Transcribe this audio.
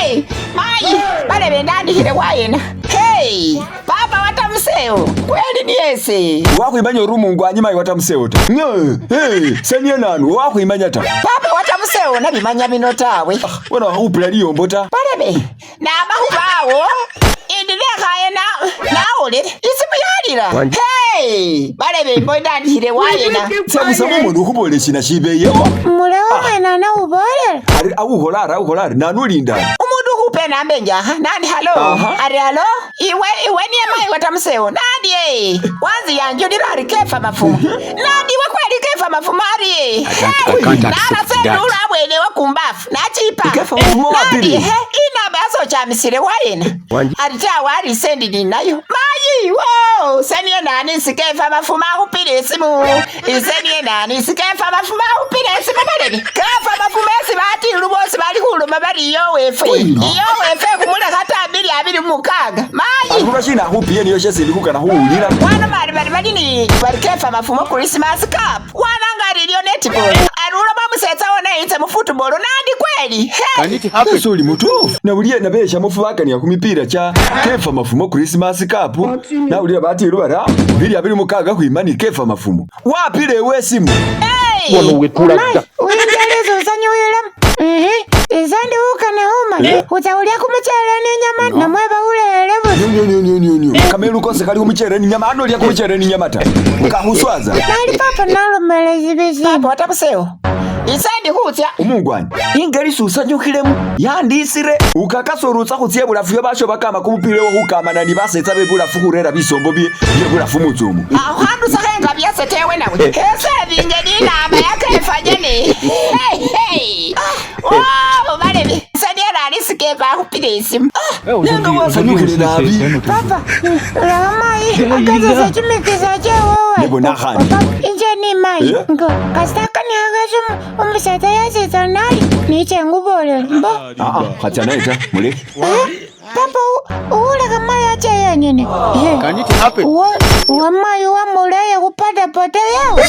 Hey, mayi balebe ndandikhile wayena. Hey, papa watamusewo kweli niyese. Wakhwimanya ori umungwanyi mayi watamusewo ta. Hey, seniye nanu wakhwimanya ta. Papa watamusewo nabimanya bino tawe. Wena wakhupila liyombo ta. Balebe namakhubawo indi nekhaye nawulile isimu yalila. Hey, balebe mbo ndandikhile wayena. Tsabusa mumoni ukhubolela shina shibeyewo. Mulewo mwene anawubolela. Ari awukhola ari awukhola ari nanu ulinda. Umundu ukhupa enamba enjakha nandi halo. Ari halo iwe iwe niye mayi watamusewo nandi e wanzi yanjulila ari kefa mafumo nandi iwe kweli kefa mafumo ari e I can't accept narasa that. endulu abwene wakumbafu nachipa Kefa mafumo nandi wapili. he inamba yasochamisile wayena ari tawe ari sendi ninayo mayi wo seniye nani sikefa mafumo akhupile isimu iseniye nani sikefa mafumo akhupile isimu balebe kefa mafumo esi batilu bosi bali khuloma bari iyo wefe iyo wefe khumulekha ta 2026 mayi Akhuba shina akhupiye niyo shesi ndi khukana khuwulila. wana bari bari bali ni bari kefa mafumo Christmas Cup wana nga lilyo netball ari uloma musetsa wona yitse mu football nandi kweli. Can it happen? Ese oli mutufu. Nawuliye nabesha mufu bakaniya kumipira cha kefa mafumo Christmas Cup. Nawulila batilu bara 2026 khwima ni kefa mafumo. Wapile ewe esimu. Hey! Wano wetulaga. Winjeliza usanyuwilamo. Ise ndi ukana uma. Khutsa khulya kumuchele n'inyama namwe bawulele busa. Nyo nyo nyo nyo nyo. Kamelu kose kali kumuchere ni nyama ano lya kumuchere ni nyama ta. Ukakhuswaza. Nali papa nalomele sibi Papa watamusewo ise ndi khutsya. Umungwanyi ingeli susanyukhilemo yandisile ukakasa urutsa khutsia ebulafu basho bakama kumupila ewo khukamana ni basetsa bebulafu khurera bisombo bye byebulafu mutsumu. Aho khandusakho engabi yase tewe nawe ese bingeli inamba yakefanyene. Hey, oh balebe ise niye nani sikefa akhupile isimu. Nenga wasanyukhile nabi. Papa, laba mayi akazesa chimikisa chewewe. Nibona khandi. Inje ni mayi. Ngo kasitaka niakasho umusetsa yasitsa nali niche ngubolele mbo. Aa khatsa naye ta mulekhe. Papa uwulekha mayi ache yenyene. Can it happen? Uwa mayi wamuleye khupatapata yewe.